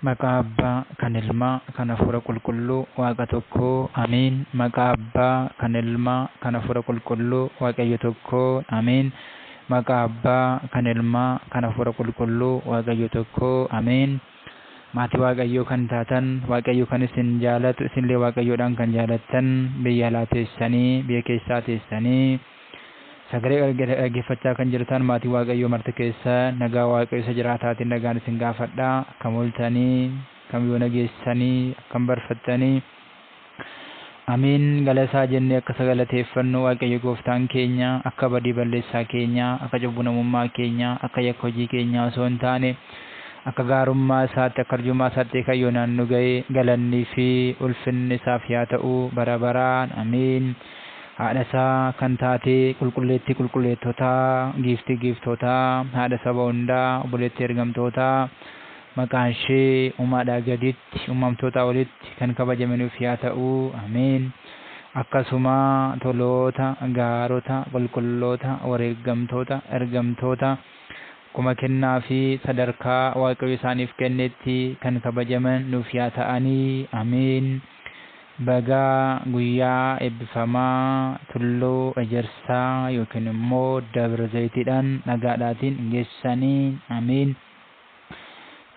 Maqaa Abbaa kan Ilmaa kan Hafuura Qulqulluu Waaqa tokkoo Ameen. Maqaa Abbaa kan Ilmaa kan Hafuura Qulqulluu Waaqayyo tokkoo Ameen. Maqaa Abbaa kan Ilmaa kan Hafuura Qulqulluu Waaqayyo tokkoo Ameen. Maatii Waaqayyoo kan taatan, Waaqayyo kan isin jaalatu, isinillee Waaqayyoodhaan kan jaalattan, biyya alaa teessanii, biyya keessaa teessanii, sagalee dhaggeeffachaa kan jirtan maatii Waaqayyoo marti keessa nagaa Waaqayyo isa jiraataatiin nagaan isin gaafadha. Akkam ooltanii, akkam yoo nageessanii, akkam barfattanii. Amiin galasaa jennee akka sagalateeffannu Waaqayyo gooftaan keenya akka badii balleessaa keenya, akka cubbuu namummaa keenya, akka yakka hojii keenyaa osoo hin taane akka gaarummaa isaatti akka arjummaa isaatti kan yoonaan nu ga'e galannii fi ulfinni isaaf yaa ta'u bara baraan amiin. Haadha isaa kan taate qulqulleettii qulqulleettotaa, giiftii giiftotaa, haadha saba hundaa, obboleettii ergamtootaa, maqaan ishee uumaadhaa gaditti, uumamtootaa olitti kan kabajame nuuf yaa ta'u amiin. Akkasuma toloota, gaarota, qulqulloota, wareeggamtoota, ergamtoota, akkuma kennaa fi sadarkaa Waaqayyo isaaniif kennetti kan kabajaman nuuf yaa ta'anii amiin. Bagaa guyyaa eebbifamaa Tulluu Ejersaa yookiin immoo Dabra Zayitiidhaan nagaadhaatiin geessanii amiin.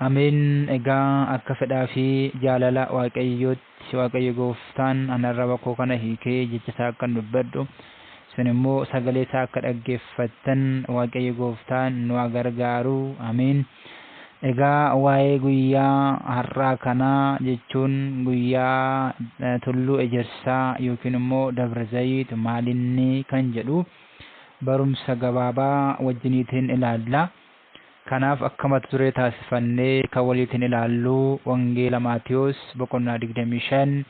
Amiin. Egaa akka fedhaa fi jaalala Waaqayyootti Waaqayyo gooftaan anarraba koo kana hiikee jecha isaa akkan dubbadhu isin immoo sagalee isaa akka dhaggeeffattan Waaqayyo gooftaan nu haa gargaaru amiin. Egaa waa'ee guyyaa har'aa kanaa jechuun guyyaa Tulluu Ejersaa yookiin immoo Dabra Zayit maalinni kan jedhu barumsa gabaabaa wajjiniitiin ilaalla. Kanaaf akka mata duree taasifannee kan waliitiin ilaallu Wangeela Maatiyos boqonnaa 25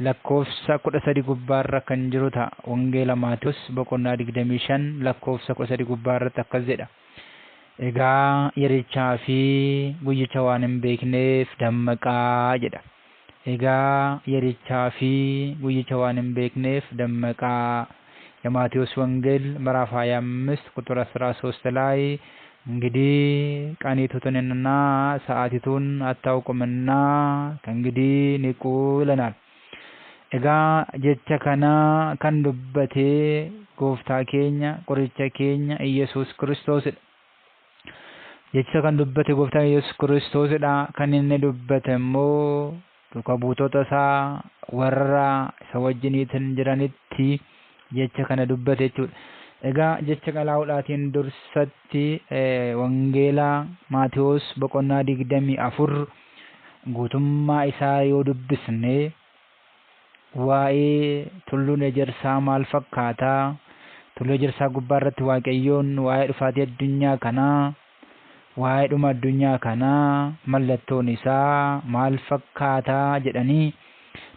lakkoofsa 13 gubbaarra kan jiru ta'a. Wangeela Maatiyos boqonnaa 25 lakkoofsa 13 gubbaarratti akkas jedha. Egaa yerichaa fi guyyicha waan hin beekneef dammaqaa jedha. Egaa yerichaa fi guyyicha waan hin beekneef dammaqaa። የማቴዎስ ወንጌል ምዕራፍ 25 ቁጥር 13 ላይ እንግዲህ ቀኒቱንና ሰዓቲቱን አታውቁምና ከእንግዲህ ንቁ ይለናል። Egaa jecha kana kan dubbate gooftaa keenya qoricha keenya Iyyasuus Kiristoosidha. Jecha kan dubbate gooftaan Iyyasuus Kiristoosidha. Kan inni dubbate immoo duuka buutota isaa warra isa wajjiniitiin jiranitti jecha kana dubbate jechuudha. Egaa jecha qalaa'uudhaatiin dursatti Wangeela Maatewos boqonnaa 24 guutummaa isaa yoo dubbisne waa'ee tulluun ejersaa maal fakkaata? Tulluu ejersaa gubbaa irratti Waaqayyoon waa'ee dhufaatii addunyaa kanaa, waa'ee dhuma addunyaa kanaa mallattoon isaa maal fakkaata jedhanii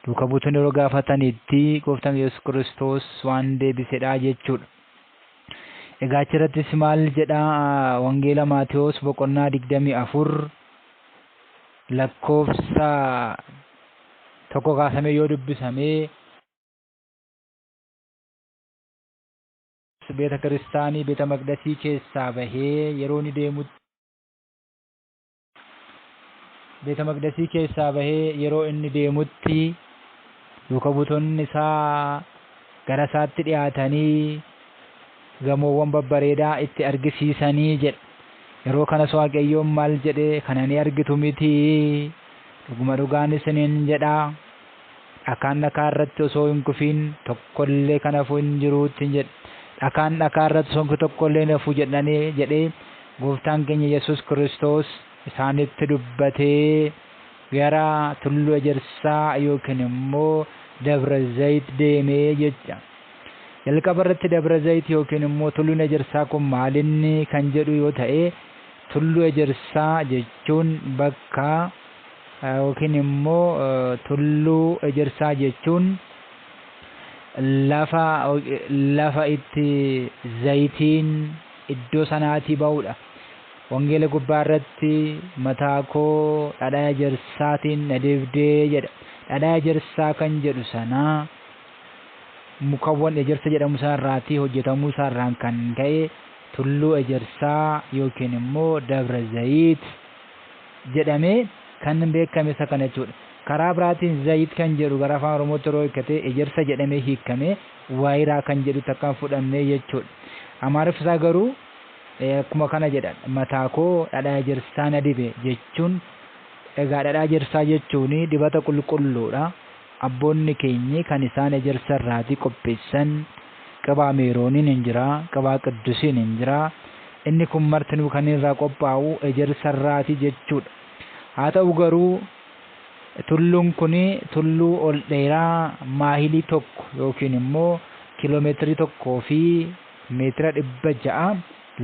duuka buutonni yeroo gaafatanitti gooftaan Yesuus Kiristoos waan deebisedha jechuudha. Egaa achirrattis maal jedha Wangeela Maatewos boqonnaa 24 lakkoofsa 1 kaasamee yoo dubbisamee beeta kiristaanii beeta maqdasii keessaa bahee yeroo inni deemutti beeta maqdasii keessaa bahee yeroo inni deemutti duuka buutonni isaa gara isaatti dhiyaatanii gamoowwan babbareedaa itti argisiisanii jedha. Yeroo kanas Waaqayyoon maal jedhee kana ni argitu miti dhuguma dhugaan isiniin jedha dhakaan dhakaa irratti osoo hin kufiin tokkollee kan hafu hin jiruutti jedhe. Dhakaan dhakaa irratti osoo hin kufiin tokkollee hin hafu jedhanii jedhee gooftaan keenya Yesuus Kiristoos isaanitti dubbatee gara tulluu ejersaa yookiin immoo Dabra Zayit deemee jecha. Jalqaba irratti Dabra Zayit yookiin immoo tulluun ejersaa kun maalinni kan jedhu yoo ta'e tulluu ejersaa jechuun bakka yookiin immoo tulluu ejersaa jechuun lafa itti zayitiin iddoo sanaatii ba'udha. Wangeela gubbaa irratti mataa koo dhadhaa ejersaatiin na dibdee jedha. Dhadhaa ejersaa kan jedhu sana mukawwan ejersa jedhamu sanarraatii hojjetamuu isaarraan kan ka'e tulluu ejersaa yookiin immoo Dabra Zayit jedhamee Kan beekame isa kana jechuudha. Karaa biraatiin zayit kan jedhu gara afaan Oromootti yeroo hiikkate ejersa jedhamee hiikkame waayiraa kan jedhutti akka hin fudhanne jechuudha. Amaariffi isaa garuu akkuma kana jedha. Mataa koo dhadhaa ejersaa na dibe jechuun egaa dhadhaa ejersaa jechuun dibata qulqulluudha. Abboonni keenyi kan isaan ejersa irraatii qopheessan qibaa meerooniin hin jira, qibaa qiddusiin hin jira. Inni kun martinuu kan irraa qophaa'u ejersa irraati jechuudha. Haa ta'u garuu tulluun kun tulluu ol dheeraa maayilii 1 yookiin immoo kiiloomeetirii 1 fi meetira 600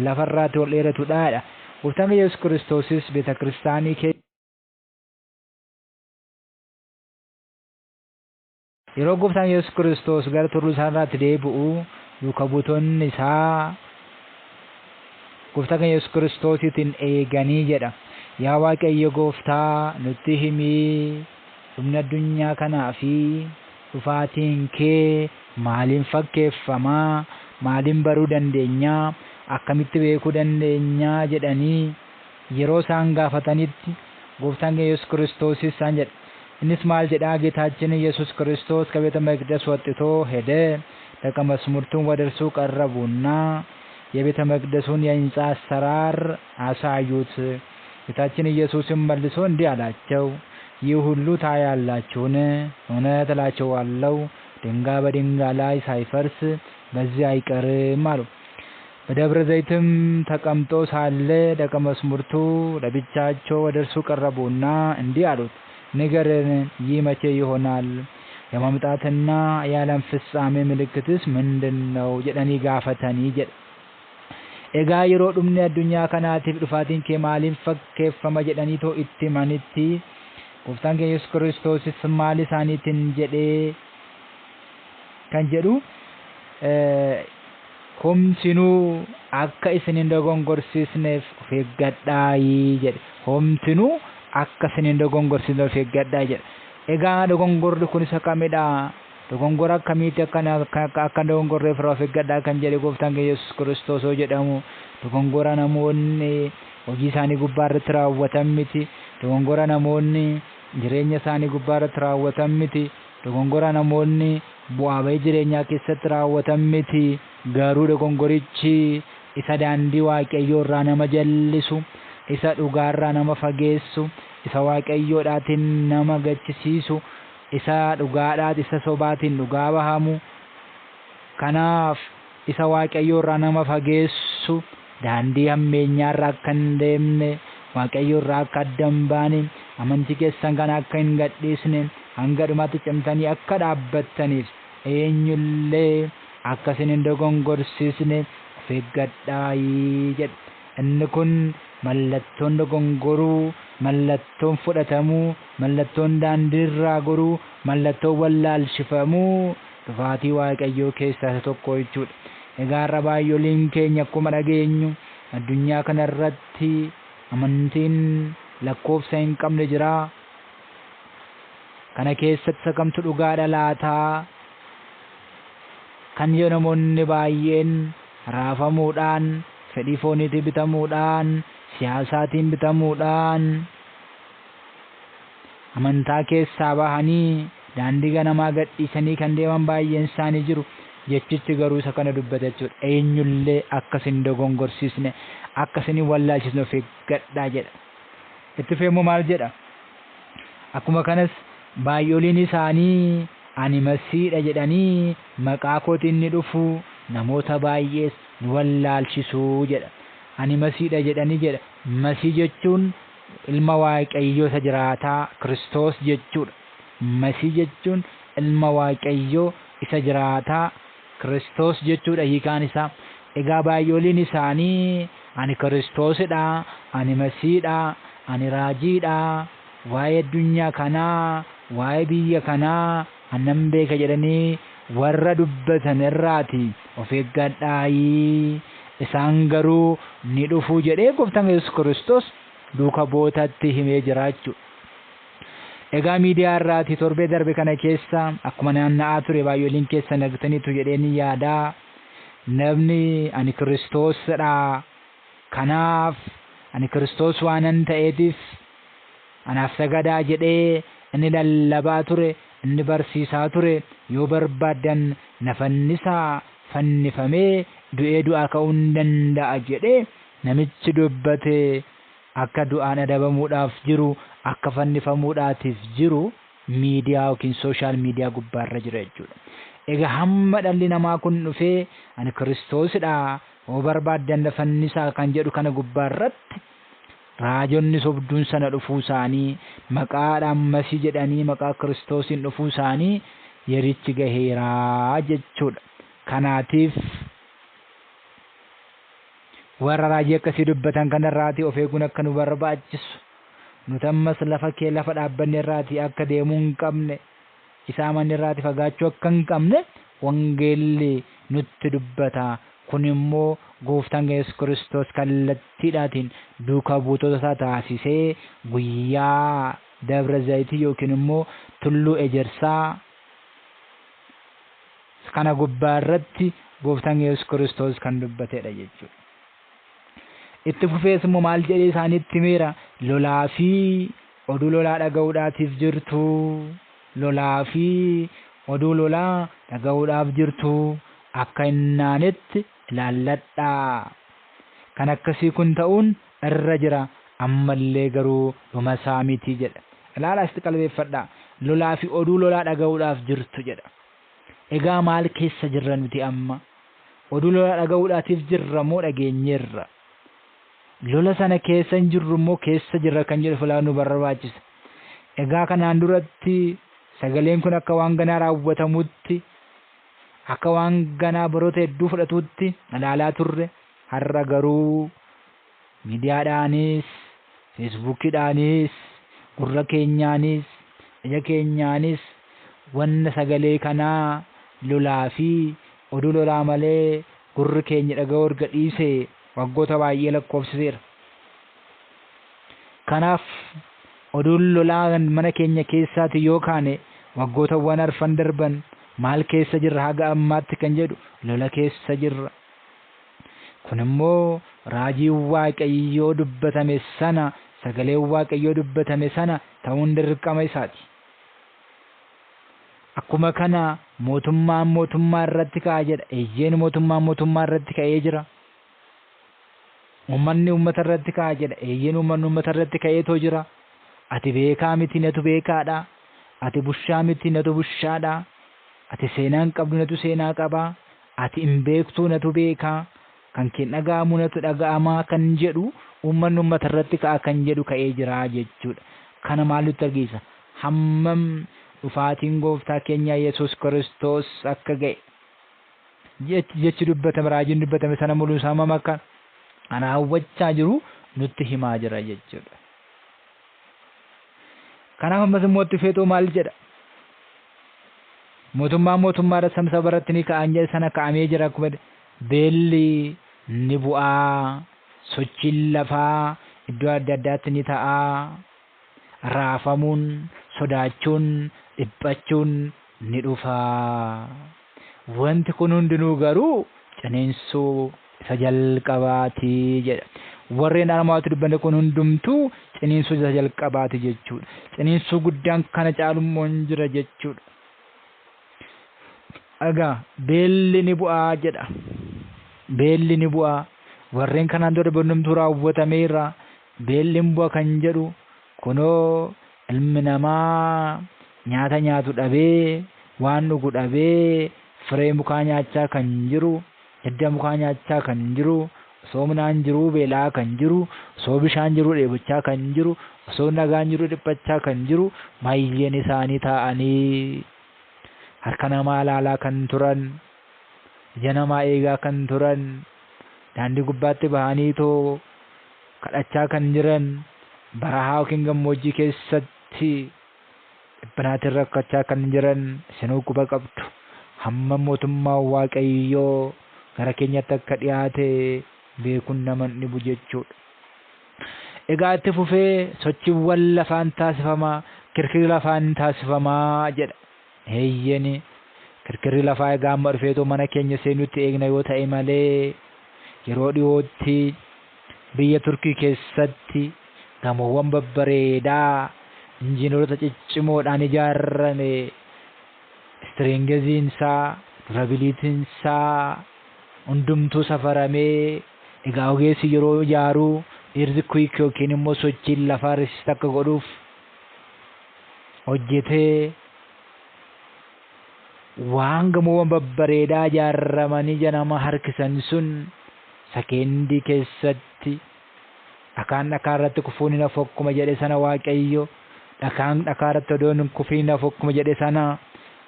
lafarraati ol dheeratudha jedha. Gooftaan keenya Yesuus Kiristoosis beeta kiristaanii Yeroo Gooftaan Yesuus Kiristoos gara tulluu sanarraatti deebi'u duuka buutonni isaa Gooftaa keenya Yesuus Kiristoosiitiin eeganii jedha. Yaa Waaqayyo Gooftaa nutti himi dhumni addunyaa kanaa fi dhufaatiin kee maaliin fakkeeffama? Maaliin baruu dandeenya? Akkamitti beekuu dandeenya? jedhanii yeroo isaan gaafatanitti Gooftaan keenya Yesuus Kiristoosis isaan jedhe. Innis maal jedhaa ጌታችን ኢየሱስ ክርስቶስ ከቤተ መቅደስ ወጥቶ ሄደ። ደቀ መዛሙርቱም ወደ እርሱ ቀረቡና የቤተ መቅደሱን የሕንጻ አሰራር አሳዩት። ጌታችን ኢየሱስም መልሶ እንዲህ አላቸው፣ ይህ ሁሉ ታያላችሁን? እውነት እላችኋለሁ ድንጋይ በድንጋይ ላይ ሳይፈርስ በዚህ አይቀርም አሉ። በደብረ ዘይትም ተቀምጦ ሳለ ደቀ መዛሙርቱ ለብቻቸው ወደ እርሱ ቀረቡና እንዲህ አሉት፣ ንገረን፣ ይህ መቼ ይሆናል? የመምጣትና የዓለም ፍጻሜ ምልክትስ ምንድን ነው? jedhanii gaafatanii jedha. Egaa yeroo dhumni addunyaa kanaatiif dhufaatiin kee maaliin fakkeeffama jedhanii too itti himanitti Gooftaan keenya Yesuus Kiristoosis maal isaaniitiin jedhee kan jedhu homtinuu akka isin hin dogongorsiisneef of eeggadhaayii jedhe. Homtinuu akka isin hin dogongorsiisneef of eeggadhaa jedhe. Egaa dogongorri kun isa kamidha? Dogongora akkamiiti akka dogongorreef irraa of eeggadhaa kan jedhe Gooftaan keenya Yesuus Kiristoos yoo jedhamu dogongora namoonni hojii isaanii gubbaa irratti raawwatan miti. Dogongora namoonni jireenya isaanii gubbaa irratti raawwatan miti. Dogongora namoonni bu'aa bahii jireenyaa keessatti raawwatan miti. Garuu dogongorichi isa daandii Waaqayyoo irraa nama jallisu, isa dhugaa irraa nama fageessu, isa Waaqayyoodhaatiin nama gachisiisu, isa dhugaadhaat isa sobaatiin dhugaa bahamu. Kanaaf isa Waaqayyoo irraa nama fageessu, daandii hammeenyaa irra akka hin deemne, Waaqayyo irraa akka adda hin baane, amantii keessan kana akka hin gadhiisne, hanga dhumaatti cimtanii akka dhaabbattaniif eenyullee akka isin hin dogongorsiisne of eeggadhaayii jedha. Inni kun mallattoon dogongoruu, mallattoon fudhatamuu, mallattoon daandiirraa goruu, mallattoon wallaalchifamuu dhufaatii Waaqayyoo keessaa isa tokko jechuudha. Egaa har'a baay'oliin keenya akkuma dhageenyu addunyaa kanarratti amantiin lakkoofsa hin qabne jira. Kana keessatti isa kamtu dhugaadha laataa? Kan yoo namoonni baay'een raafamuudhaan, fedhii fooniitiin bitamuudhaan, siyaasaatiin bitamuudhaan amantaa keessaa bahanii daandii ganamaa gadhiisanii kan deeman baay'een isaanii jiru. Jechichi garuu isa kana dubbata jechuudha. Eenyullee akka isin dogongorsiisne, akka isin hin wallaalchisne of eeggadhaa jedha. Itti fufee maal jedha? Akkuma kanas baay'oliin isaanii ani Masiidha jedhanii maqaa kootiin ni dhufu, namoota baay'ees ni wallaalchisu jedha. Ani Masiidha jedhanii jedha. Masii jechuun ilma Waaqayyoo isa jiraataa Kiristoos jechuudha. Masii jechuun ilma Waaqayyoo isa jiraataa Kiristoos jechuudha hiikaan isaa. Egaa baay'oliin isaanii ani Kiristoosidha, ani Masiidha, ani raajiidha, waa'ee addunyaa kanaa, waa'ee biyya kanaa annan beeka jedhanii warra dubbatan irraati of eeggadhaayii. Isaan garuu ni dhufu jedhee Gooftaan Yesuus Kiristoos duuka bu'ootatti himee jira jechuudha. Egaa miidiyaa irraati torbee darbe kana keessa akkuma naanna'aa ture baay'oliin keessan argitaniitu jedhee ni yaada. Namni ani Kiristoosidha. Kanaaf ani Kiristoos waanan ta'eetiif anaaf sagadaa jedhee inni lallabaa ture, inni barsiisaa ture, yoo barbaaddan na fannisaa, fannifamee du'ee du'aa ka'uu hin danda'a jedhee namichi dubbate akka du'aan adabamuudhaaf jiru, akka fannifamuudhaatiif jiru miidiyaa yookiin sooshaal miidiyaa gubbaarra jira jechuudha. Egaa hamma dhalli namaa kun dhufee ani Kiristoosidha, yoo barbaaddan na fannisaa kan jedhu kana gubbaarratti raajonni sobduun sana dhufuu isaanii, maqaadhaan Masii jedhanii maqaa Kiristoosiin dhufuu isaanii yerichi gaheeraa jechuudha. Kanaatiif warra raajii akkasii dubbatan kanarraatii of eeguun akka nu barbaachisu, nuti ammas lafa kee lafa dhaabbanne irraatii akka deemuu hin qabne, isa amanne irraatii fagaachuu akka hin qabne wangeelli nutti dubbata. Kun immoo gooftaan Yesuus Kiristoos kallattiidhaatiin duukaa buutota isaa taasisee guyyaa Dabra Zayitii yookiin immoo Tulluu Ejersaa kana gubbaa irratti gooftaan Yesuus Kiristoos kan dubbatedha jechuudha. Itti fufees immoo maal jedhee isaanitti himeera? Lolaa fi oduu lolaa dhaga'uudhaatiif jirtu. Lolaa fi oduu lolaa dhaga'uudhaaf jirtu. Akka hin naanetti ilaalladhaa. Kan akkasii kun ta'uun irra jira. Ammallee garuu dhuma isaa miti jedha. Ilaalaa, asitti qalbeeffadhaa. Lolaa fi oduu lolaa dhaga'uudhaaf jirtu jedha. Egaa maal keessa jirra nuti amma? Oduu lolaa dhaga'uudhaatiif jirra moo dhageenyeerra? Lola sana keessa hin jirru immoo keessa jirra kan jedhu filaa nu barbaachisa. Egaa kanaan duratti sagaleen kun akka waan ganaa raawwatamutti, akka waan ganaa baroota hedduu fudhatutti ilaalaa turre. Har'a garuu miidiyaadhaanis, feesbuukiidhaanis, gurra keenyaanis, ija keenyaanis wanna sagalee kanaa lolaa fi oduu lolaa malee gurri keenya dhaga'uu erga dhiise waggoota baay'ee lakkoofsiseera. Kanaaf oduun lolaa mana keenya keessaati yoo kaane, waggootawwan arfan darban maal keessa jirra haga ammaatti kan jedhu, lola keessa jirra. Kun immoo raajiin Waaqayyoo dubbatame sana, sagaleen Waaqayyoo dubbatame sana ta'uun dirqama isaati. Akkuma kana mootummaan mootummaa irratti ka'a jedha. Eeyyeen, mootummaan mootummaa irratti ka'ee jira. Uummanni uummata irratti ka'a jedha. Eeyyeen, uummanni uummata irratti ka'eetoo jira. Ati beekaa miti, natu beekaadha. Ati bushaa miti, natu bushaadha. Ati seenaa hin qabdu, natu seenaa qaba. Ati hin beektuu, natu beekaa. Kan kee dhaga'amu natu dhaga'amaa kan jedhu, uummanni uummata irratti ka'a kan jedhu ka'ee jira jechuudha. Kana maal nutti argisiisa? Hammam dhufaatiin gooftaa keenya Yesuus Kiristoos akka ga'e. Jechi dubbatame, raajiin dubbatame sana mul'uu isaa hammam akka raawwachaa jiru nutti himaa jira jechuudha. Kanaaf ammas immoo itti feetoo maal jedha? Mootummaan mootummaa irratti, sabni saba irratti ni ka'an jedhe sana ka'amee jira, akkuma beelli ni bu'aa, sochiin lafaa iddoo adda addaatti ni ta'aa, raafamuun, sodaachuun, dhiphachuun ni dhufaa. Wanti kun hundinuu garuu ciniinsuu isa jalqabaati jedha. Warreen armaatti dubbanne kun hundumtuu ciniinsuu isa jalqabaati jechuudha. Ciniinsuu guddaan kana caalummoo hin jira jechuudha. Egaa beelli ni bu'aa jedha. Beelli ni bu'aa. Warreen kanaan dura hundumtuu raawwatameera. Beelli ni bu'a kan jedhu kunoo ilmi namaa nyaata nyaatu dhabee, waan dhugu dhabee, firee mukaa nyaachaa kan jiru, hidda mukaa nyaachaa kan jiru, osoo midhaan jiruu beelaa kan jiru, osoo bishaan jiruu dheebochaa kan jiru, osoo nagaan jiruu dhiphachaa kan jiru, baay'een isaanii taa'anii harka namaa ilaalaa kan turan, ija namaa eegaa kan turan, daandii gubbaatti bahanii too kadhachaa kan jiran, barahaa yookiin gammoojjii keessatti dhiphinaatiin rakkachaa kan jiran isinuu quba qabdu. Hamma mootummaan Waaqayyoo gara keenyatti akka dhiyaate beekuun nama hin dhibu jechuudha. Egaa itti fufee sochiiwwan lafaan taasifamaa, kirkirri lafaan taasifamaa jedha. Eeyyeni, kirkirri lafaa egaa amma dhufeetoo mana keenya seenutti eegna yoo ta'e malee, yeroo dhiyootti biyya Turkii keessatti gamoowwan babbareedaa injiinaroota ciccimoodhaan ijaarame, strengthiin isaa, durabilityn isaa hundumtuu safaramee, egaa ogeessi yeroo ijaaruu earthquake yookiin immoo sochiin lafaa resist akka godhuuf hojjetee, waan gamoowwan babbareedaa ijaaramanii ija nama harkisan sun sekeendii keessatti dhakaan dhakaa irratti kufuun hin hafu akkuma jedhe sana, Waaqayyo dhakaan dhakaa irratti odoo hin kufiin hin hafu akkuma jedhe sana,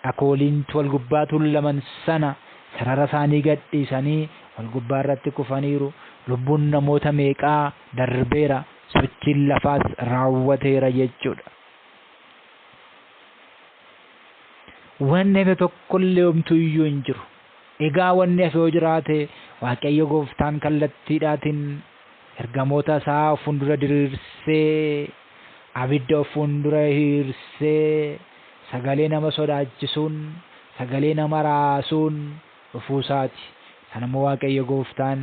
dhakooliintu wal gubbaa tuulaman sana sarara isaanii gadhiisanii wal gubbaa irratti kufaniiru. Lubbuun namoota meeqaa darbeera, sochiin lafaas raawwateera jechuudha. Wanni hafe tokkollee homtuu iyyuu hin jiru. Egaa wanni hafe yoo jiraate, Waaqayyo gooftaan kallattiidhaatiin ergamoota isaa of fuuldura diriirsee, abidda of fuuldura hiriirsee, sagalee nama sodaachisuun, sagalee nama raasuun dhufuu isaati. Sanammoo Waaqayyo gooftaan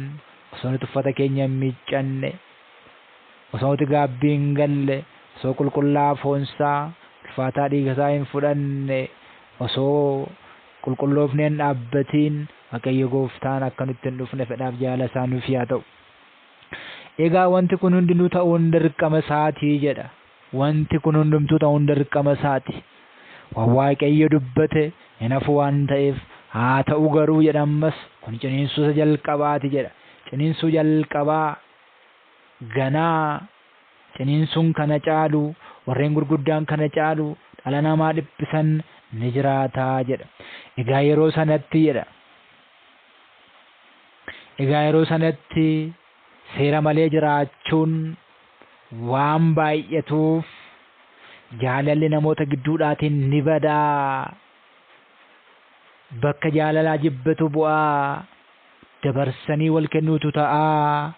osoo nuti uffata keenya hin miiccanne, osoo nuti gaabbii hin galle, osoo qulqullaa'aa foonsaa, ulfaataa dhiiga isaa hin fudhanne, osoo qulqulloofnee hin dhaabbatiin Waaqayyo gooftaan akka nutti hin dhufne fedhaaf jaalala isaa nuuf yaa ta'u. Egaa wanti kun hundinuu ta'uun dirqama isaatii jedha. Wanti kun hundumtuu ta'uun dirqama isaati. Waan Waaqayyo dubbate hin hafu waan ta'eef, haa ta'u garuu jedha, ammas kun ciniinsuu isa jalqabaati jedha. Ciniinsuu jalqabaa, ganaa ciniinsuun kana caalu, warreen gurguddaan kana caalu dhala namaa dhiphisan ni jiraataa jedha. Egaa yeroo sanatti jedha. Egaa yeroo sanatti seera malee jiraachuun waan baay'atuuf jaalalli namoota gidduudhaatiin ni badaa. Bakka jaalalaa jibbatu bu'aa. Dabarsanii wal kennuutu ta'aa.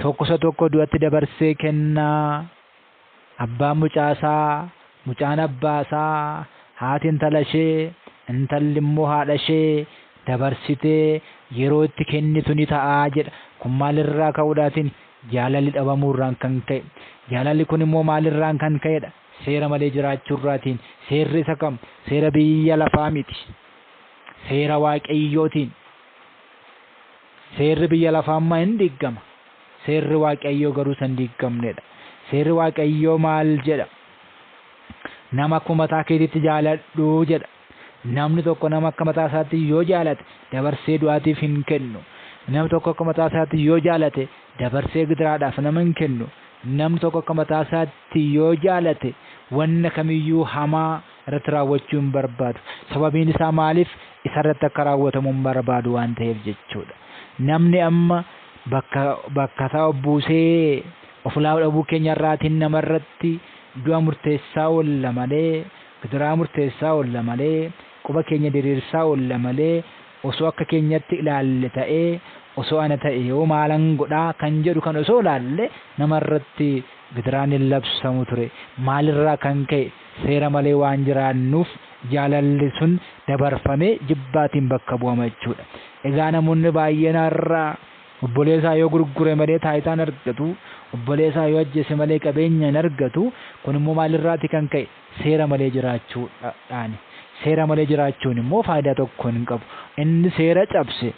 Tokko isa tokko du'atti dabarsee kennaa. Abbaan mucaasaa, mucaan abbaasaa, haati intala ishee, intalli immoo haadha ishee dabarsitee yeroo itti kennitu ni ta'aa jedha. Kun maalirraa ka'uudhaatiin? Jaalalli dhabamuurraan kan ka'e. Jaalalli kun immoo maalirraan kan ka'edha? Seera malee jiraachuurraatiin. Seerri isa kam? Seera biyya lafaa miti. Seera Waaqayyootiin. Seerri biyya lafaa ammaa hin diiggama. Seerri Waaqayyoo garuu isa hin diiggamnedha. Seerri Waaqayyoo maal jedha? Nama akkuma mataa keetiitti jaaladhu jedha. Namni tokko nama akka mataa isaatti yoo jaalate dabarsee du'aatiif hin kennu. Namni tokko akka mataa isaatti yoo jaalate dabarsee gidiraadhaaf nama hin kennu. Namni tokko akka mataa isaatti yoo jaalate wanna kamiyyuu hamaa irratti raawwachuu hin barbaadu. Sababiin isaa maaliif? Isarratti akka raawwatamu hin barbaadu waan ta'eef jechuudha. Namni amma bakka bakka isaa of buusee of ilaaluu dhabuu keenya irraatiin namarratti du'a murteessaa oolla malee, gidiraa murteessaa oolla malee, quba keenya diriirsaa oolla malee, osoo akka keenyatti ilaalle ta'ee, osoo ana ta'e yoo maalan godhaa kan jedhu kan osoo ilaalle namarratti gidiraan hin labsamu ture. Maalirraa kan ka'e? Seera malee waan jiraannuuf jaalalli sun dabarfamee jibbaatiin bakka bu'ama jechuudha. Egaa namoonni baay'een har'a obboleessaa yoo gurgure malee taayitaa hin argatu, obboleessaa yoo ajjeese malee qabeenya hin argatu. Kun immoo maalirraati kan ka'e? Seera malee jiraachuudhaani. Seera malee jiraachuun immoo faayidaa tokko hin qabu. Inni seera cabse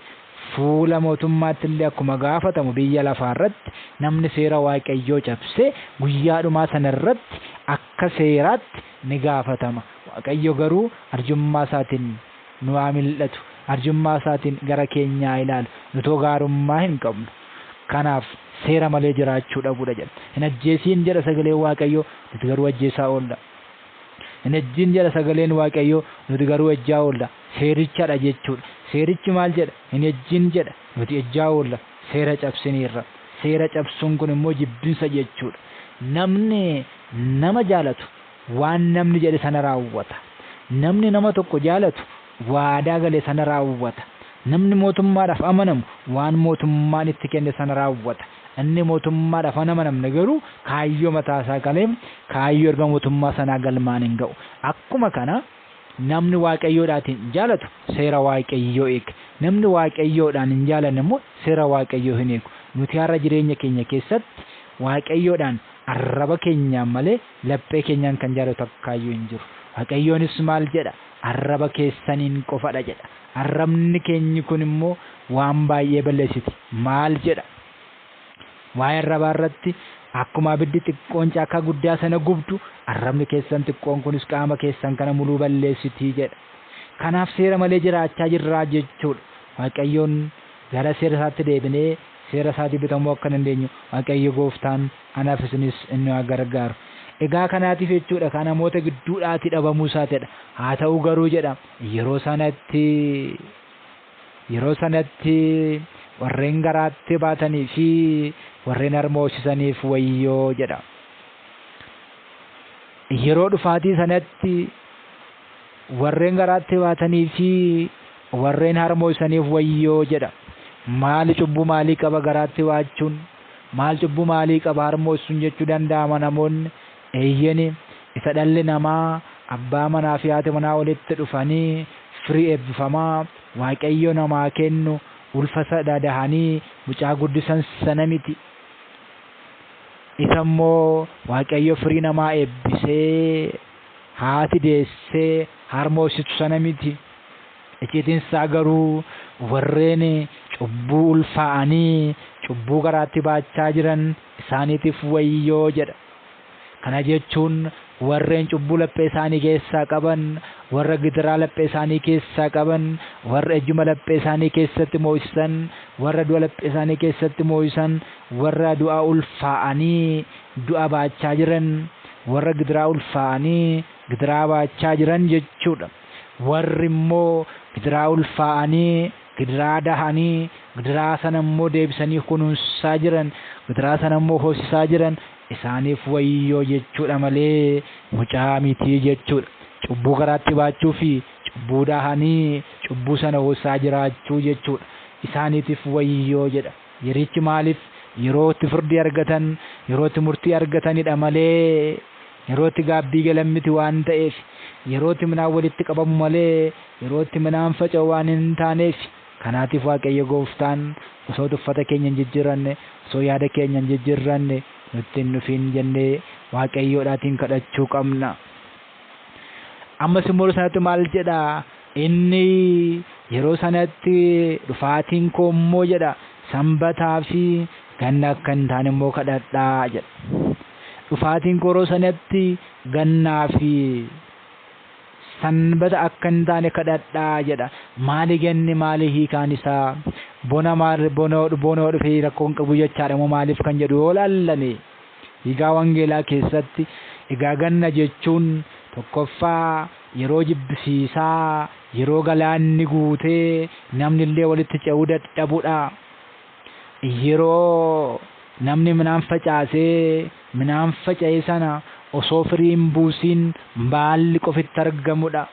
fuula mootummaatti illee akkuma gaafatamu, biyya lafaa irratti namni seera Waaqayyoo cabse guyyaa dhumaa sana irratti akka seeraatti ni gaafatama. Waaqayyo garuu arjummaa isaatiin nu haa mil'atu. Arjummaa isaatiin gara keenyaa ilaalu. Nutoo gaarummaa hin qabnu. Kanaaf seera malee jiraachuu dhabuudha jedha. Hin ajjeesiin jedha sagaleen Waaqayyoo, nuti garuu ajjeesaa oolla. Hin ejjiin jedha sagaleen Waaqayyoo, nuti garuu ejjaa oolla. Seerichadha jechuudha. Seerichi maal jedha? Hin ejjiin jedha. Nuti ejjaa oolla. Seera cabsiniirra. Seera cabsuun kun immoo jibbinsa jechuudha. Namni nama jaalatu waan namni jedhe sana raawwata. Namni nama tokko jaalatu waadaa gale sana raawwata. Namni mootummaadhaaf amanamu waan mootummaan itti kenne sana raawwata. Inni mootummaadhaaf hin amanamne garuu kaayyoo mataa isaa galee kaayyoo erga mootummaa sanaa galmaan hin ga'u. Akkuma kana namni Waaqayyoodhaatiin jaalatu seera Waaqayyoo eega. Namni Waaqayyoodhaan hin jaalanne immoo seera Waaqayyoo hin eegu. Nuti har'a jireenya keenya keessatti Waaqayyoodhaan Arraba keenyaan malee laphee keenyaan kan jaalatu takkaayyuu hin jiru. Waaqayyoonis maal jedha? Arraba keessaniin qofadha jedha. Arrabni keenyi kun immoo waan baay'ee balleessiti. Maal jedha? Waa'ee arrabaa irratti akkuma abiddi xiqqoon caakaa guddaa sana gubdu, arrabni keessan xiqqoon kunis qaama keessan kana muluu balleessitii jedha. Kanaaf seera malee jiraachaa jirraa jechuudha. Waaqayyoon gara seera isaatti deebinee seera isaatii bitamuu akka dandeenyu Waaqayyo gooftaan anaaf isinis inni haa gargaaru. Egaa kanaatiif jechuudha kan namoota gidduudhaatii dhabamuu isaatidha. Haa ta'u garuu jedha, yeroo sanatti warreen garaatti baatanii fi warreen harma hoosisaniif wayyoo jedha. Yeroo dhufaatii sanatti warreen garaatti baatanii fi warreen harma hoosisaniif wayyoo jedha. Maali cubbuu maalii qaba garaatti baachuun? Maal cubbuu maalii qaba harma hoosisuun jechuu danda'ama namoonni? Eeyyeni, isa dhalli namaa abbaa manaa fi haati manaa walitti dhufanii firii eebbifamaa Waaqayyo namaa kennu ulfa dahanii mucaa guddisan sana miti. Isa immoo Waaqayyo firii namaa eebbisee haati deessee harma hoosistu sana miti. Icciitiin isaa garuu warreen cubbuu ulfaa'anii cubbuu garaatti baachaa jiran isaaniitiif wayyoo jedha. Kana jechuun warreen cubbuu laphee isaanii keessaa qaban, warra gidiraa laphee isaanii keessaa qaban, warra ejjuma laphee isaanii keessatti mo'isan, warra du'a laphee isaanii keessatti mo'isan, warra du'a ulfaa'anii du'a baachaa jiran, warra gidiraa ulfaa'anii gidiraa baachaa jiran jechuudha. Warri immoo gidiraa ulfaa'anii gidiraa dahanii gidiraa sana immoo deebisanii kunuunsaa jiran, gidiraa sana immoo hoosisaa jiran isaaniif wayyoo jechuudha malee mucaa mitii jechuudha. Cubbuu garaatti baachuu fi cubbuu dahanii cubbuu sana hoosisaa jiraachuu jechuudha. Isaaniitiif wayyoo jedha. Yerichi maaliif yeroo itti firdii argatan, yeroo itti murtii argatanidha malee yeroo itti gaabbii galan miti waan ta'eef, yeroo itti midhaan walitti qabamu malee yeroo itti midhaan faca'u waan hin taaneef. Kanaatiif Waaqayyo gooftaan osoo uffata keenya hin jijjiirranne, osoo yaada keenya hin jijjiirranne nutti hin dhufin jennee Waaqayyoodhaatiin kadhachuu qabna. Ammas immoo sanatti maal jedha? Inni yeroo sanatti dhufaatiin koo immoo jedha, sanbataa fi ganna akka hin taane immoo kadhadhaa jedha. Dhufaatiin koo yeroo sanatti gannaa fi sanbata akka hin taane kadhadhaa jedha. Maali ganni? Maali hiikaan isaa? Bona maal? Bonoo dhufee rakkoo hin qabu jechaadha moo maaliif kan jedhu yoo laallame, hiikaa wangeelaa keessatti egaa ganna jechuun tokkoffaa yeroo jibbisiisaa, yeroo galaanni guutee namni illee walitti ce'uu dadhabudha. Yeroo namni midhaan facaasee midhaan faca'e sana osoo firii hin buusiin baalli qofitti argamudha.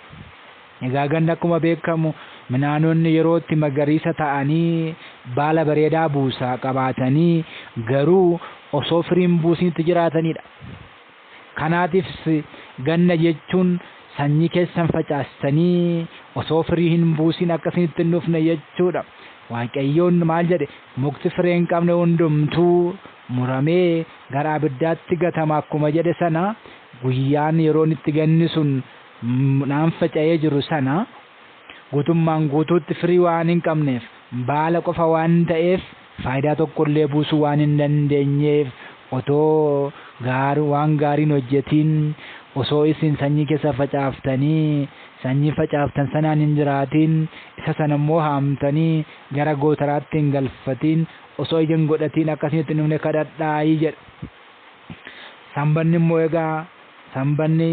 Egaa ganna akkuma beekamu midhaanonni yeroo itti magariisa ta'anii baala bareedaa buusaa qabaatanii garuu osoo firii hin buusiin itti jiraatanidha. Kanaatiif ganna jechuun sanyii keessan facaastanii osoo firii hin buusiin akkasinitti hin dhufne jechuudha. Waaqayyoon maal jedhe? Mukti firee hin qabne hundumtuu muramee gara abiddaatti gatama akkuma jedhe sana, guyyaan yeroon itti ganni sun midhaan faca'ee jiru sana guutummaan guutuutti firii waan hin qabneef, baala qofa waan ta'eef, faayidaa tokkollee buusuu waan hin dandeenyeef, otoo gaarii waan gaariin hojjetiin, osoo isin sanyii keessa facaaftanii sanyii facaaftan sanaan hin jiraatiin, isa sana immoo haamtanii gara gootaraatti hin galfatiin, osoo ija hin godhatiin akkasinitti hin dhufne kadhadhaayii jedha. Sanbanni immoo egaa sanbanni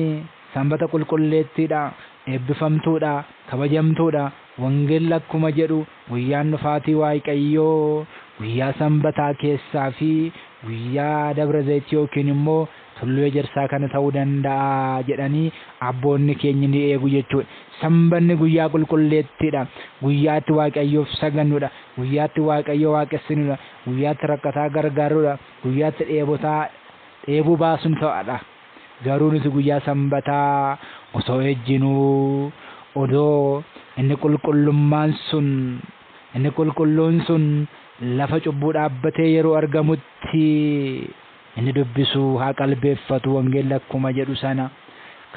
sanbata qulqulleettiidha, eebbifamtuudha, kabajamtuudha. Wangeelli akkuma jedhu guyyaan dhufaatii Waaqayyoo guyyaa sanbataa keessaa fi guyyaa Dabra Zayitii yookiin immoo Tulluu Ejersaa kana ta'uu danda'a jedhanii abboonni keenya ni eegu jechuudha. Sanbanni guyyaa qulqulleettiidha. Guyyaatti Waaqayyoof sagannudha. Guyyaatti Waaqayyo waaqessinudha. Guyyaatti rakkataa gargaarudha. Guyyaatti dheebotaa dheebuu baasuun ta'adha. Garuu nuti guyyaa sanbataa osoo ejjinuu, odoo inni qulqullummaan sun, inni qulqulluun sun lafa cubbuu dhaabbatee yeroo argamutti Inni dubbisu haa qalbeeffatu wangeelli akkuma jedhu sana.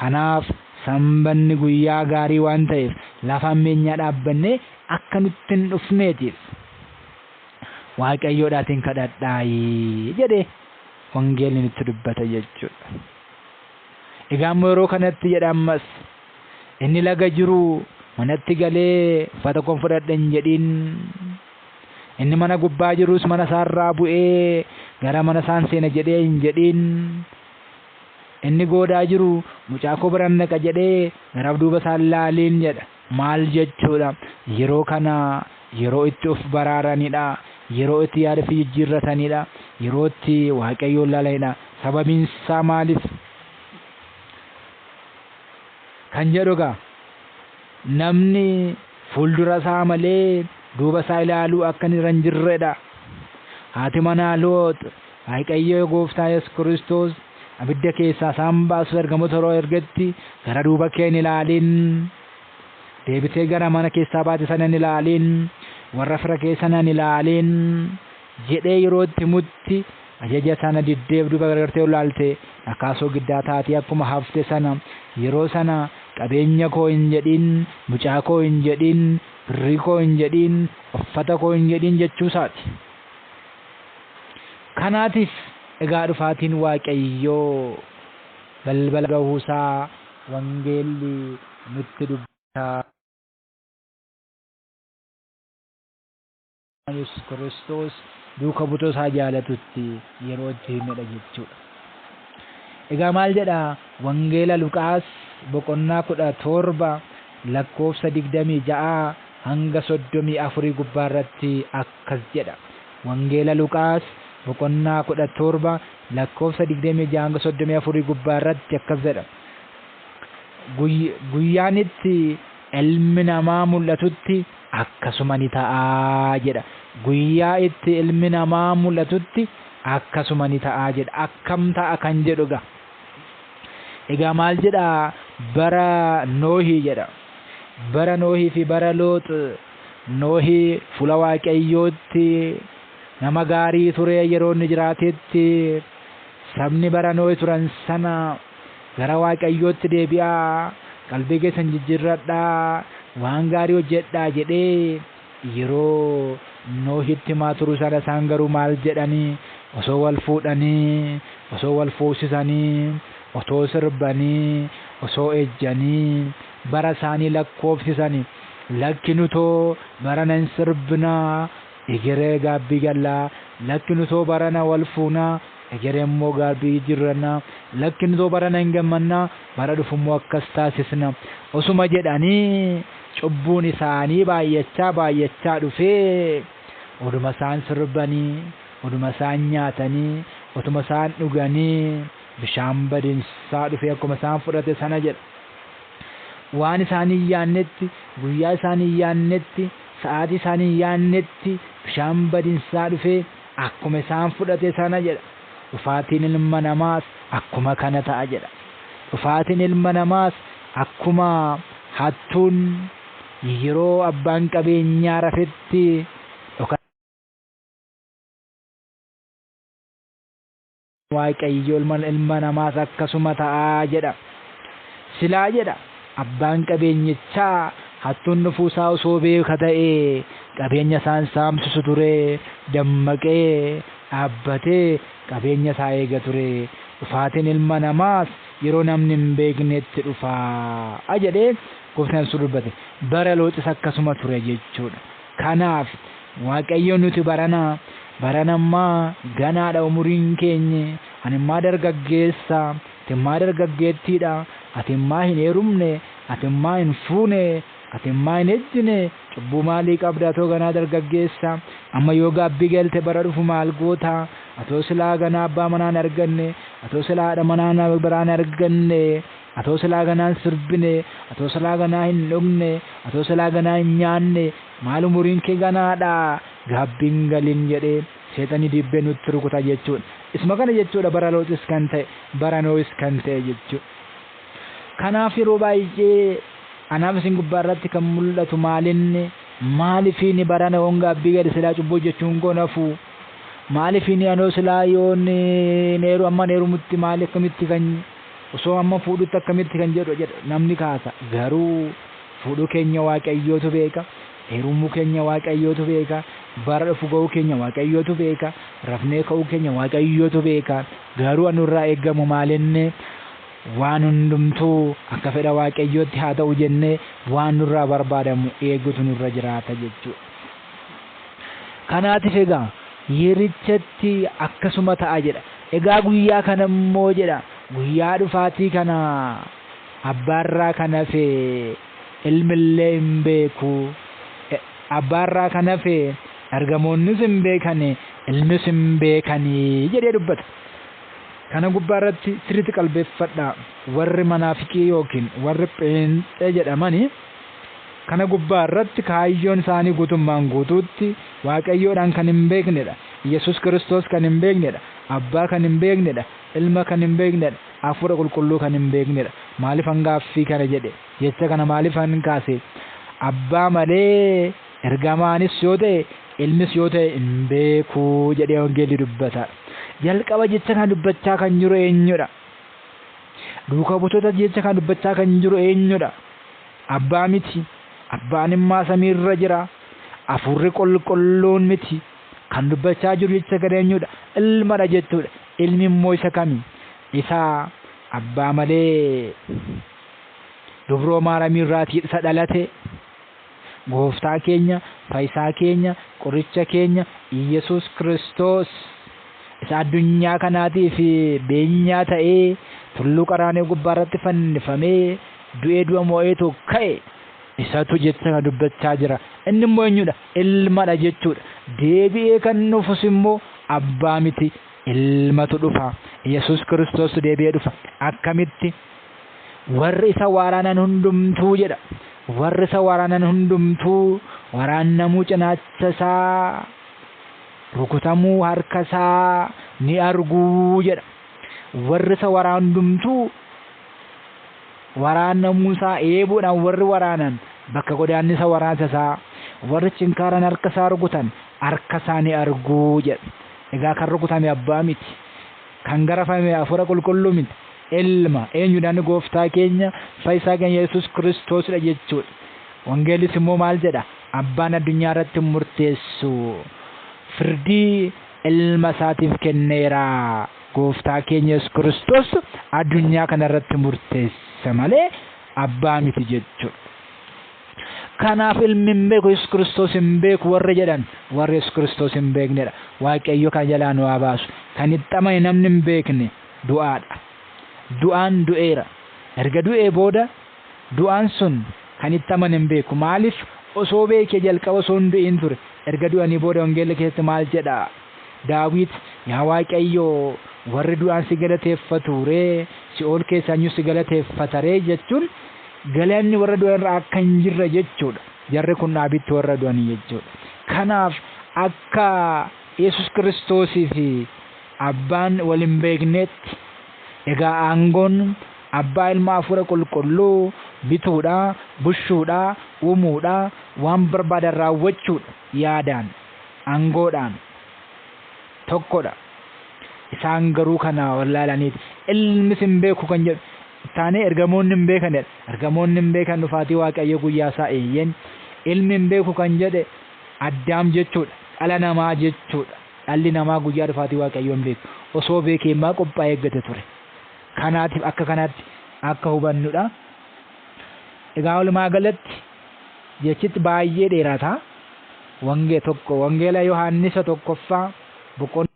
Kanaaf sanbanni guyyaa gaarii waan ta'eef lafa hammeenyaa dhaabbannee akka nutti hin dhufneetiif Waaqayyoodhaatiin kadhadhaayi jedhe wangeelli nutti dubbata jechuudha. Egaa immoo yeroo kanatti jedha ammas inni laga jiru manatti galee uffata koon fudhadhe hin jedhin. Inni mana gubbaa jirus mana isaarraa bu'ee gara mana isaan seena jedhee hin jedhin. Inni goodaa jiru mucaa koo biran dhaqa jedhee gara duuba isaan laaliin jedha. Maal jechuudha? Yeroo kana yeroo itti of baraaranidha. Yeroo itti yaada fi jijjiirratanidha. Yeroo itti Waaqayyoon laalanidha. Sababiin isaa maaliif? Kan jedhu egaa namni fuuldura isaa malee duuba isaa ilaaluu akka inni irra hin jirredha. Haati manaa Loox Waaqayyo gooftaa Yesuus Kiristoos abidda keessaa isaan baasuuf ergamoota yeroo ergetti gara duuba kee hin ilaalin. Deebitee gara mana keessaa baate sana hin ilaalin. Warra fira kee sana hin ilaalin jedhee yeroo itti himutti ajaja sana diddeef duuba garagartee ilaalte dhakaa soogiddaa taatee akkuma hafte sana yeroo sana qabeenya koo hin jedhin, mucaa koo hin jedhin, birrii koo hin jedhin, uffata koo hin jedhin jechuu isaati. Kanaatiif egaa dhufaatiin Waaqayyoo balbala gahuusaa wangeelli nutti dubbata. Yesuus Kiristoos duuka buutota isaa jaalatutti yeroo itti himedha jechuudha. Egaa maal jedha Wangeela Luqaas boqonnaa 17 lakkoofsa 26 hanga 34 gubbaa irratti akkas jedha. Wangeela Luqaas boqonnaa 17 lakkoofsa 26 hanga 34 gubbaa irratti akkas jedha. Guyyaan itti ilmi namaa mul'atutti akkasuma ni ta'a jedha. Guyyaa itti ilmi namaa mul'atutti akkasuma ni ta'a jedha. Akkam ta'a kan jedhu egaa. Egaa maal jedha bara Noohii jedha. Bara Noohii fi bara Loox Noohii fuula Waaqayyootti nama gaarii ture yeroo inni jiraatetti sabni bara Noohii turan sana gara Waaqayyootti deebi'aa, qalbii keessan jijjiirradhaa, waan gaarii hojjedhaa jedhee yeroo Noohitti himaa turu sana isaan garuu maal jedhanii osoo wal fuudhanii, osoo wal fuusisanii, otoo sirbanii, osoo ejjanii bara isaanii lakkoofsisanii lakki nutoo barana hin sirbinaa egeree gaabbii gallaa, lakki nutoo barana wal fuunaa egeree immoo gaabbii jijjiirrannaa, lakki nutoo barana hin gammannaa bara dhufu immoo akkas taasisna osuma jedhanii cubbuun isaanii baay'achaa baay'achaa dhufee oduma isaan sirbanii, oduma isaan nyaatanii, otuma isaan dhuganii bishaan badinsaa dhufee akkuma isaan fudhate sana jedha. Waan isaan hin yaannetti, guyyaa isaan hin yaannetti, sa'aatii isaan hin yaannetti bishaan badinsaa dhufee akkuma isaan fudhate sana jedha. Dhufaatiin ilma namaas akkuma kana ta'a jedha. Dhufaatiin ilma namaas akkuma hattuun yeroo abbaan qabeenyaa rafetti Waaqayyo ilma namaas akkasuma ta'a jedha. Silaa jedha abbaan qabeenyichaa hattuun dhufuu isaa osoo beeka ta'ee qabeenya isaan saamsisu ture, dammaqee dhaabbatee qabeenya isaa eega ture. Dhufaatiin ilma namaas yeroo namni hin beeknetti dhufa jedhee gooftaan Yesuus dubbate. Bara Looxis akkasuma ture jechuudha. Kanaaf Waaqayyo nuti barana baranammaa ganaadha umuriin keenye animmaa dargaggeessa atimmaa dargaggeettiidha atimmaa hin heerumne atimmaa hin fuune atimmaa hin ejjine cubbuu maalii qabda atoo ganaa dargaggeessa amma yoo gaabbii galte bara dhufu maal goota atoo silaa ganaa abbaa manaa hin arganne atoo silaa haadha manaa biraan arganne atoo silaa ganaa hin sirbine atoo silaa ganaa hin dhugne atoo silaa ganaa hin nyaanne maal umuriin kee ganaadha gaabbiin galin jedhee seexanni dibbee nutti rukuta jechuudha. Isuma kana jechuudha bara Looxis kan ta'e bara Noohis kan ta'e jechuudha. Kanaaf yeroo baay'ee anaaf isin gubbaa irratti kan mul'atu maalinni maalifiini barana yoon gaabbii gale silaa cubbuu hojjechuun koo nafu Maaliif inni anoo silaa yoon neeru amma neerumutti maali akkamitti kan osoo amma fuudhutti akkamitti kan jedhu jedha namni kaasa. Garuu fuudhuu keenya Waaqayyootu beeka. Heerumuu keenya Waaqayyootu beeka. Bara dhufu ga'uu keenya Waaqayyootu beeka. Rafnee ka'uu keenya Waaqayyootu beeka. Garuu anurraa eeggamu maalinni waan hundumtuu akka fedha Waaqayyootti haa ta'u jennee waan nurraa barbaadamu eegutu nurra jiraata jechuudha. Kanaatiif egaa yerichatti akkasuma ta'a jedha. Egaa guyyaa kana immoo jedha guyyaa dhufaatii kana abbaarraa kan hafe ilmillee hin beeku. Abbaarraa kan hafe ergamoonnis hin beekani ilmis hin beekanii jedhee dubbata. Kana gubbaarratti sirriitti qalbeeffadhaa. Warri manaafiqii yookiin warri pheenxee jedhamanii kana gubbaarratti kaayyoon isaanii guutummaan guutuutti Waaqayyoodhaan kan hin beeknedha. Yesus Kiristoos kan hin beeknedha. Abbaa kan hin beeknedha. Ilma kan hin beeknedha. Hafuura qulqulluu kan hin beeknedha. Maaliif hangaaffii kana jedhe? Jecha kana maaliif hankaase? Abbaa malee ergamaanis yoo ta'e ilmis yoo ta'e hin beeku jedhee wangeelli dubbata. Jalqaba jecha kana dubbachaa kan jiru eenyudha? Duuka buutota jecha kana dubbachaa kan jiru eenyudha? Abbaa miti. Abbaan immoo samiirra jira. Hafuurri qulqulluun miti. Kan dubbachaa jiru jecha kana eenyudha? Ilmadha jechuudha. Ilmi immoo isa kami? Isa abbaa malee dubroo Maariyaam isa dhalate gooftaa keenya, fayyisaa keenya, qoricha keenya Iyyasuus Kiristoos isa addunyaa kanaatiif beenyaa ta'ee tulluu qaraanee gubbaarratti fannifamee du'ee du'a moo'eetu ka'e isatu jecha kana dubbachaa jira. Inni immoo eenyudha? Ilmadha jechuudha. Deebi'ee kan dhufus immoo abbaa miti ilmatu dhufa. Yesuus Kiristoos deebi'ee dhufa. Akkamitti? Warri isa waraanan hundumtuu jedha. Warri isa waraanan hundumtuu waraannamuu cinaacha isaa rukutamuu harka isaa ni arguu jedha. Warri isa waraan hundumtuu waraannamuu isaa eebuudhaan warri waraanan bakka godaannisa waraansa isaa warri cinkaaran harka isaa rukutan harka isaa ni arguu jedha. Egaa kan rukutame abbaa miti. Kan garafame hafuura qulqulluu miti. Ilma eenyudhaan gooftaa keenya fayyisaa keenya Yesuus Kiristoosidha jechuudha. Wangeellis immoo maal jedha? Abbaan addunyaa irratti murteessu firdii ilma isaatiif kenneera. Gooftaa keenya Yesuus Kiristoos addunyaa kana irratti murteessa malee abbaa miti jechuudha. Kanaaf ilmi hin beeku Yesuus Kiristoos hin beeku warri jedhan warri Yesuus Kiristoos hin beeknedha. Waaqayyo kan jalaa nu haa baasu. Kan itti amane namni hin beekne du'aadha. Du'aan du'eera. Erga du'ee booda du'aan sun kan itti amane hin beeku. Maaliif osoo beekee jalqaba osoo hin du'in ture. Erga du'anii booda wangeela keessatti maal jedha? Daawit yaa Waaqayyo warri du'aan si galateeffatu ree si'ool keessaayyuu si galateeffata ree jechuun galanni warra du'an irraa akka hin jirre jechuudha. Jarri kun dhaabitti warra du'anii jechuudha. Kanaaf akka Yesuus Kiristoosii fi abbaan wal hin beeknetti egaa aangoon abbaa ilma hafuura qulqulluu bituudha, bushuudha, uumuudha, waan barbaadan raawwachuudha yaadaan, aangoodhaan tokkodha. Isaan garuu kana wallaalaniiti. Ilmis hin beeku kan jedhu taanee ergamoonni hin beekan jedha. Ergamoonni hin beekan dhufaatii Waaqayyo guyyaa isaa eeyyeen. Ilmi hin beeku kan jedhe addaam jechuudha. Dhala namaa jechuudha. Dhalli namaa guyyaa dhufaatii Waaqayyo hin beeku. Osoo beekee immoo qophaa'ee eeggate ture. Kanaatiif akka kanaatti akka hubannudha. Egaa walumaa galatti jechitti baay'ee dheerata. Wangeela Yohaannisa tokkoffaa boqonnaa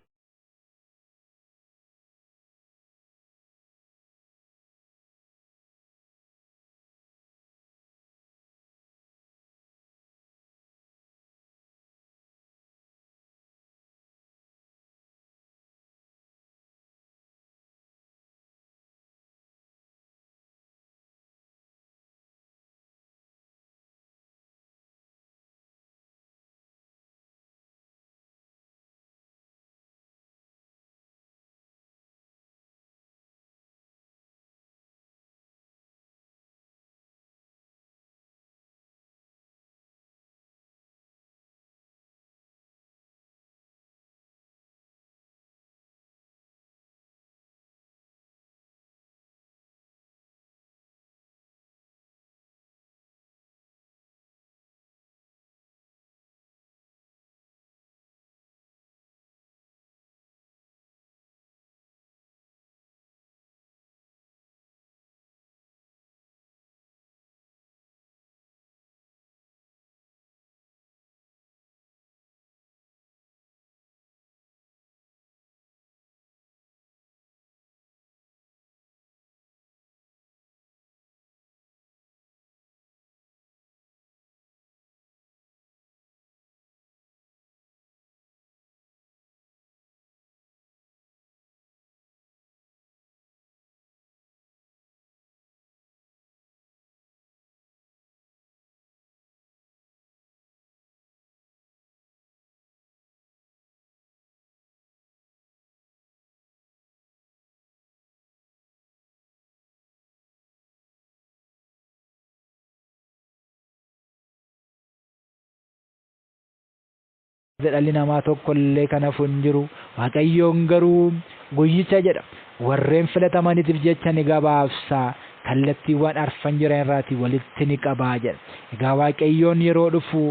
Dhalli namaa tokko illee kan hafu hin jiru. Waaqayyoon garuu guyyicha jedha warreen filatamaniitiif jecha ni gabaabsa, kallattiiwwan arfan jiran irraatii walitti ni qabaa jedha. Egaa Waaqayyoon yeroo dhufu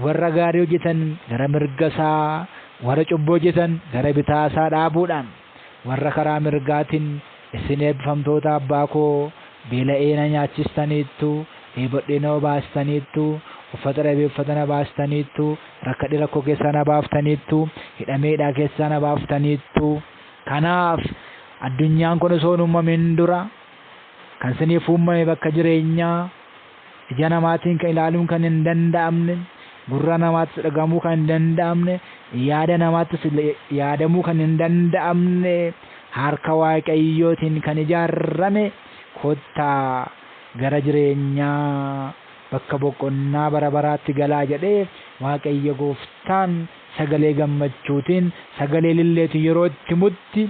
warra gaarii hojjetan gara mirga isaa, warra cubbuu hojjetan gara bitaa isaa dhaabuudhaan, warra karaa mirgaatiin isin eebbifamtoota abbaa koo, beela'ee na nyaachistaniittu, dheebodhee na obaastaniittu, uffata dhabee uffata na baastaniittu, rakkadhee rakkoo keessaa na baaftaniittu, hidhamee hidhaa keessaa na baaftaniittu. Kanaaf addunyaan kun osoo hin uumamin dura kan isiniif uumame bakka jireenyaa ija namaatiin kan ilaaluun kan hin danda'amne, gurra namaattis dhagamuu kan hin danda'amne, yaada namaattis yaadamuu kan hin danda'amne, harka Waaqayyootiin kan ijaarame, kottaa gara jireenyaa bakka boqonnaa bara baraatti galaa jedhee Waaqayyo gooftaan sagalee gammachuutiin, sagalee lilleetiin yeroo itti himutti,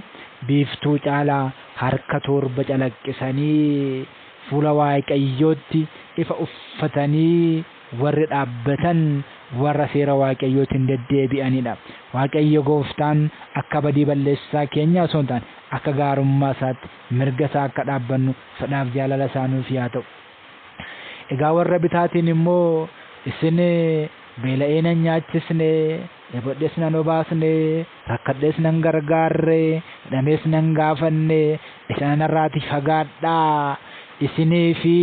biiftuu caalaa harka torba calaqqisanii fuula Waaqayyootti ifa uffatanii warri dhaabbatan warra seera Waaqayyootiin deddeebi'anidha. Waaqayyo gooftaan akka badii balleessaa keenya osoo hin taane akka gaarummaa isaatti mirga isaa akka dhaabbannu fedhaaf jaalala isaa nuuf yaa ta'u. Egaa warra bitaatiin immoo isin beela'ee nan nyaachisne, dheebodhees nan obaasne, rakkadhees nan gargaarre, hidhamees nan gaafanne, isin anarraatii fagaadhaa, isinii fi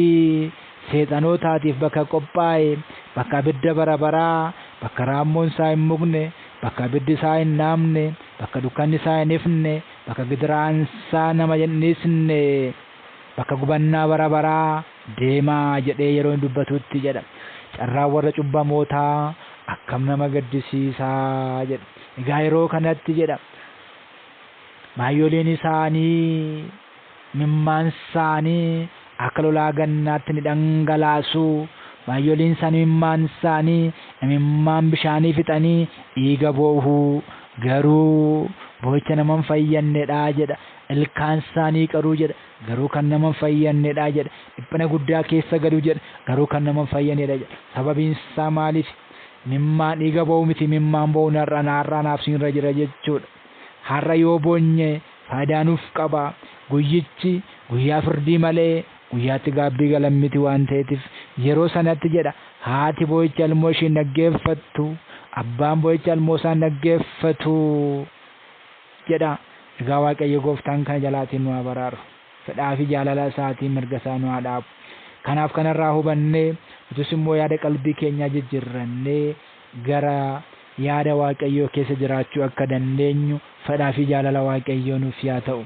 seexanootaatiif bakka qophaa'e, bakka abidda bara baraa, bakka raammoon isaa hin mugne, bakka abiddi isaa hin dhaamne, bakka dukkanni isaa hin ifne, bakka gidiraan isaa nama hin dhiisne, bakka gubannaa bara baraa deemaa jedhee yeroo inni dubbatutti jedha. Carraan warra cubbamootaa akkam nama gaddisiisaa jedha. Egaa yeroo kanatti jedha baay'ooliin isaanii mimmaan isaanii akka lolaa gannaatti ni dhangalaasu. Baay'ooliin isaanii mimmaan isaanii imimmaan bishaanii fixanii dhiiga boohu, garuu boo'icha nama hin fayyannedha jedha. Ilkaan isaanii qaruu jedha, garuu kan nama hin fayyannedha jedha. Dhiphina guddaa keessa galu jedha, garuu kan nama hin fayyannedha jedha. Sababiin isaa maaliif? Mimmaan dhiiga boo'u miti, mimmaan boo'uun har'a har'a naaf siinirra jira jechuudha. Har'a yoo boonye faayidaa nuuf qaba. Guyyichi guyyaa firdii malee guyyaatti gaabbii galan miti waan ta'eetiif, yeroo sanatti jedha haati boo'icha ilmoo ishee hin dhaggeeffattu, abbaan boo'icha ilmoo isaa hin dhaggeeffatu jedha. Egaa Waaqayyo gooftaan kana jalaatiin nu haa baraaru. Fedhaa fi jaalala isaatiin mirga isaa nu haa dhaabu. Kanaaf kanarraa hubannee nutis immoo yaada qalbii keenyaa jijjiirrannee gara yaada Waaqayyoo keessa jiraachuu akka dandeenyu fedhaa fi jaalala Waaqayyoo nuuf yaa ta'u.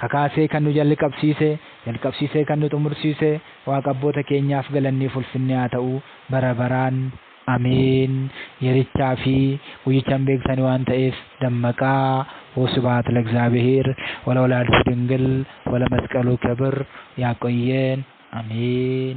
Kakaasee kan nu jalqabsiise, jalqabsiisee kan nu xumursiise Waaqa abboota keenyaaf galanniif ulfinni haa ta'u bara baraan. Ameen. Yerichaa fi guyyicha hin beektani waan ta'eef dammaqaa. ወስብሐት ለእግዚአብሔር ወለወላዲቱ ድንግል ወለመስቀሉ ክብር። ያቆየን። አሜን።